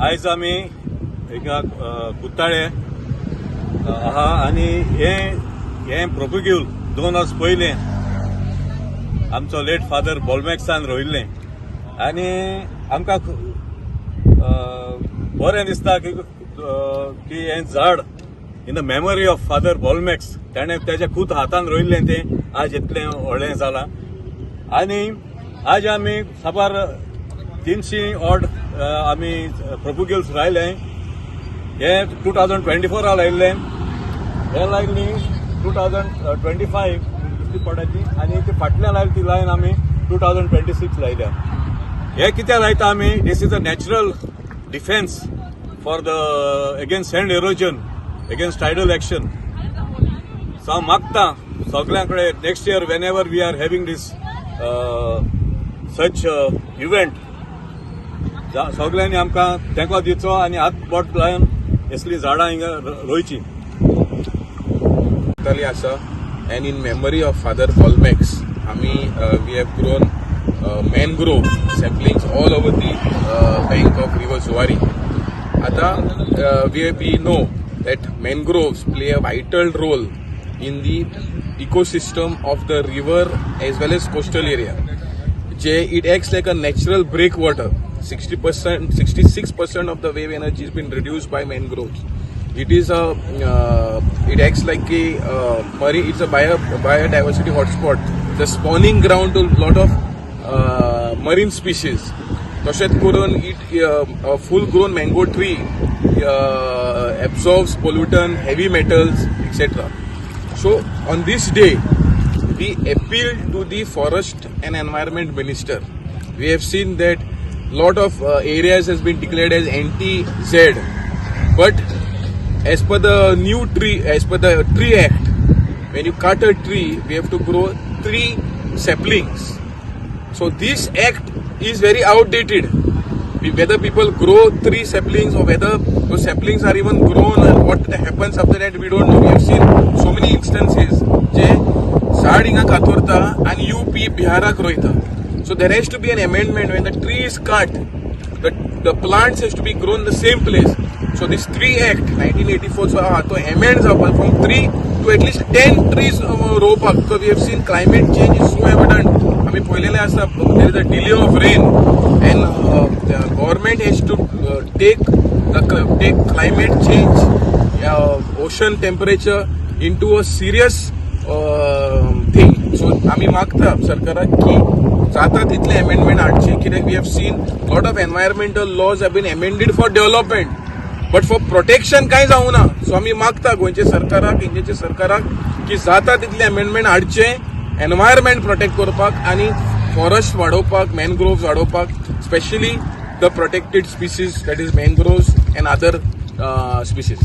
आयज आमी हिंगा कुत्ताळे आहा आनी हे प्रोपिग्यूल 2 वर्स पयलें आमचो लेट फादर बोलमॅक्सान रोयिल्लें आनी आमकां बरें दिसता की हें झाड in the memory of Father Bolmax, ताणें तेज्या खूद हातान रोयिल्लें, तें आज इतलें व्हडलें जालां. आनी आज आमी साबार 300 ऑड आमी प्रोपुग्युल्स लायले. हे 2024 लायिल्ले, हे लायली 2025 दिश्टी पडटा आनी ती फाटल्यान लायली ती लायन आमी 2026 लायल्या. हे कित्याक लायता आमी? This is a natural defence for the against sand erosion, against tidal action. So हांव मागता सगळ्यां कडेन, next year whenever we are having this such event, सगळ्यांनी आमकां तेंको दिवचो आनी हात बोट लावन असलीं झाडां हिंगा रोयची. जाली आसा and in memory of Father Bolmax आमी we have grown mangrove saplings all over the bank of river Zuari. आता we know that mangroves play a vital role in the ecosystem of the river as well as coastal area J it acts like a natural breakwater. 60%, 66% of the wave energy has been reduced by mangroves. It acts like a marine, it's a biodiversity hotspot, the spawning ground to lot of marine species. तशेंच करून it full grown mango tree absorbs pollutant, heavy metals, etc. So on this day, we appeal to the Forest and Environment Minister. We have seen that lot of areas has been declared as NTZ, but as per the new tree, as per the Tree Act, when you cut a tree, we have to grow three saplings. So this act is very outdated. Whether people grow three saplings or whether those saplings are even grown and what happens after that, we don't know. We have seen so many instances जे झाड हिंगा कातरता आनी UP बिहाराक रोयता. So there has to be an amendment. When the tree is cut, the plants has to be grown in the same place. So this Tree Act 1984 चो आहा तो amend जावपाक, from 3 to at least 10 trees रोवपाक, because we have seen climate change is so evident. आमी पळयलेलें आसा, there is a delay of rain and the government has to take climate change, ocean temperature into a serious thing. So आमी मागता सरकाराक की जाता तितले amendment हाडचे, कित्याक we have seen lot of environmental laws have been amended for development, but for protection कांय जावना. So आमी मागता गोंयच्या सरकाराक, इंडियाच्या सरकाराक की जाता तितले अमेंडमेंट हाडचे एनवायरमेंट प्रोटेक्ट करपाक आनी फॉरेस्ट वाडोवपाक, मॅनग्रोव्स वाडोवपाक, specially the protected species, that is mangroves and other species.